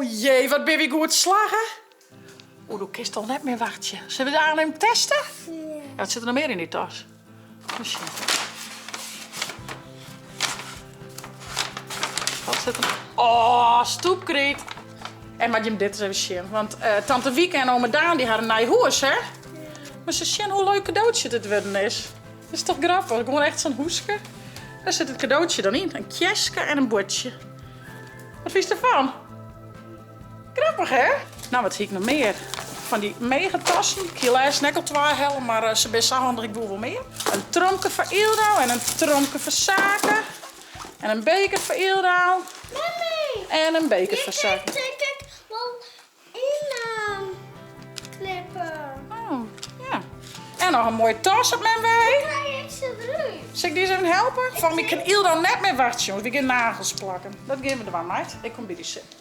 Oh jee, wat binne wy goed slagge. Oeh, do kinst al net mear wachtsje. Sille we de even teste? Ja. Wat sit der noch mear yn dy tas? Even sjen. Wat sit der? Oh, stoepkryt. En moat jim dit ris even sjen. Want eh, tante Wieke en ome Daan dy ha in nij hûs, hè? Mar se sjen hoe leuk kadootsje dit wurden is. Dat is toch grappich? Gewoan echt sa'n hûske. Dêr sit it kadootsje dan yn. In kjeske en in buordsje. Wat fynst derfan? Grappich, hè? Nou, wat hie ik noch mear? Fan dy megatassen. Ik hie lêsten ek al twa helle, mar eh, se binne sa handich, ik woe wol mear. In tromke foar Yldau en in tromke foar Sake. En in beker foar Yldau. Mami! En in beker foar Sake. Dit kin ik wol yn knippe. Oh, ja. En noch in moaie tas op mem wei. Hoe krij ik se derút? Sil ik dy ris even helpe? Foar my kin Yldau net mear wachtsje, jonges. Wy gean nagels plakken. Dat gean we dwaan, meid. Ik kom by dy sitten.